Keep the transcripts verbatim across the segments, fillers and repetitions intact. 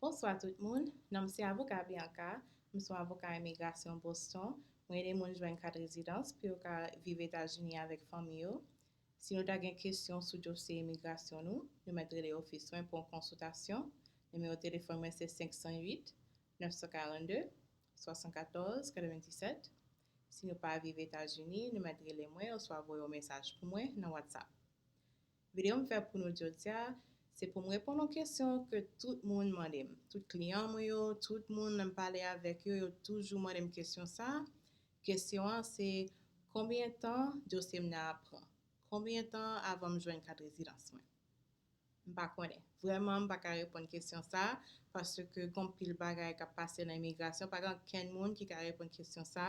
Bonswa tout moun, non m se avoka Bianca, m se yon avoka imigrasyon Boston. Mwen ede moun jwenn kat rezidans pou yo ka viv Etazini avèk fanmi yo. Si nou ta gen kesyon sou dosye imigrasyon nou, nou mèt rele ofis mwen pou yon konsiltasyon. Nimewo telefòn mwen se senk san uit, nèf san karannde, swasannkatòz, katrevenndisèt. Si nou pa viv Etazini, nou mèt rele mwen oswa voye yon mesaj pou mwen nan WhatsApp. Videyo m fè pou nou jodi a, se pou m reponn yon kesyon ke tout moun mande m. Tout kliyan mwen yo, tout moun lè m pale avèk yo, yo toujou mande m kesyon sa. Kesyon an se, konbyen tan dosye m nan ap pran? Konbyen tan avan m jwenn kat rezidans mwen? M pa konnen. Vrèman, m pa ka reponn kesyon sa, paske gen anpil bagay k ap pase nan imigrasyon. Pa gen okenn moun ki ka reponn kesyon sa.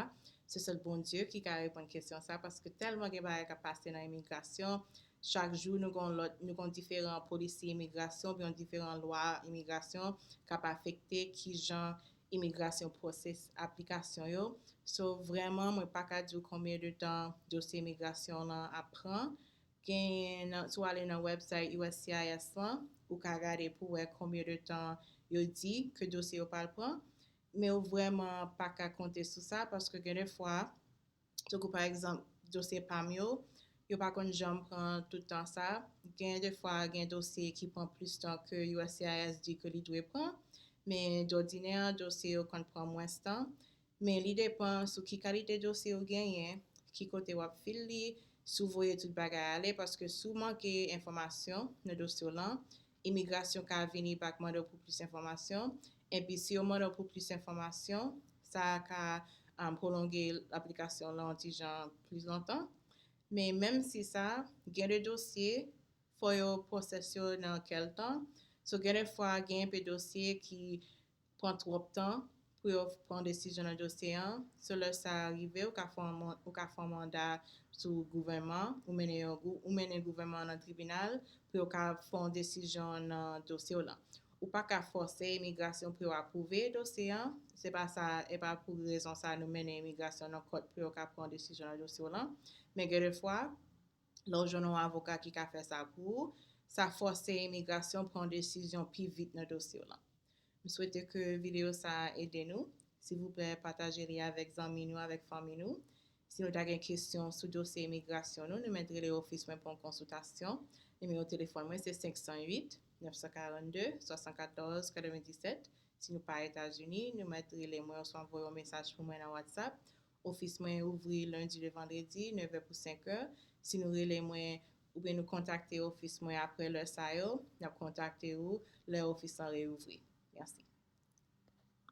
Se sèl Bondye ki ka reponn kesyon sa, paske tèlman gen bagay k ap pase nan imigrasyon. Chak jou, nou gen lòt, nou gen diferan polisi imigrasyon, oubyen diferan lwa imigrasyon k ap afekte kijan imigrasyon pwosès aplikasyon yo. So, vrèman, mwen pa ka di w konbyen de tan dosye imigrasyon lan ap pran. Gen nan, si w ale nan website U S C I S lan, ou ka gade pou wè konbyen de tan yo di ke dosye yo pral pran. Men ou vrèman pa ka konte sou sa, paske gen de fwa, tankou pa egzanp, dosye pa m yo, yo pa konn janm pran tout tan sa. Gen de fwa, gen dosye ki pran plis tan ke U S C I S di ke li dwe pran. Men dòdinè, dosye yo konn pran mwens tan. Men li depann sou ki kalite dosye ou genyen, ki kote w ap fil li, si w voye tout bagay ale, paske si w manke enfòmasyon nan dosye w lan, imigrasyon ka vini bak mande w pou plis enfòmasyon. Epi si yo mande w pou plis enfòmasyon, sa ka, um, pwolonge aplikasyon lan yon ti jan plis lontan. Men menm si sa, gen de dosye, fò yo pwosès yo nan kèl tan. So, gen de fwa, gen enpe dosye ki pran twòp tan pou yo pran desizyon nan dosye an. So, lè sa rive, ou ka fè yon man-, ou ka fè yon manda sou gouvènman, ou mennen yon gou-, ou mennen gouvènman an nan tribinal pou yo ka fè yon desizyon nan dosye w lan. Ou pa ka fòse imigrasyon pou yo apwouve dosye an. Se pa sa, e pa pou rezon sa nou mennen imigrasyon nan kòt pou yo ka pran desizyon nan dosye w lan. Men gen de fwa, lè w jwenn yon avoka ki ka fè sa pou ou, sa fòse imigrasyon pran desizyon pi vit nan dosye w lan. M swete ke videyo sa a ede nou. Silvouplè, pataje li avèk zanmi nou, avèk fanmi nou. Si nou ta gen kesyon sou dosye imigrasyon nou, nou mèt rele ofis mwen pou yon konsiltasyon. Nimewo telefòn mwen se senk san uit, nèf san karannde, swasannkatòz, katrevenndisèt. Si nou pa Etazini, nou mèt rele mwen oswa voye yon mesaj pou mwen nan WhatsApp. Ofis mwen ouvri lendi le vandredi, nevè pou senkè. Si nou rele mwen oubyen nou kontakte ofis mwen apre lè sa yo, n ap kontakte ou lè ofis lan reouvri. Mèsi.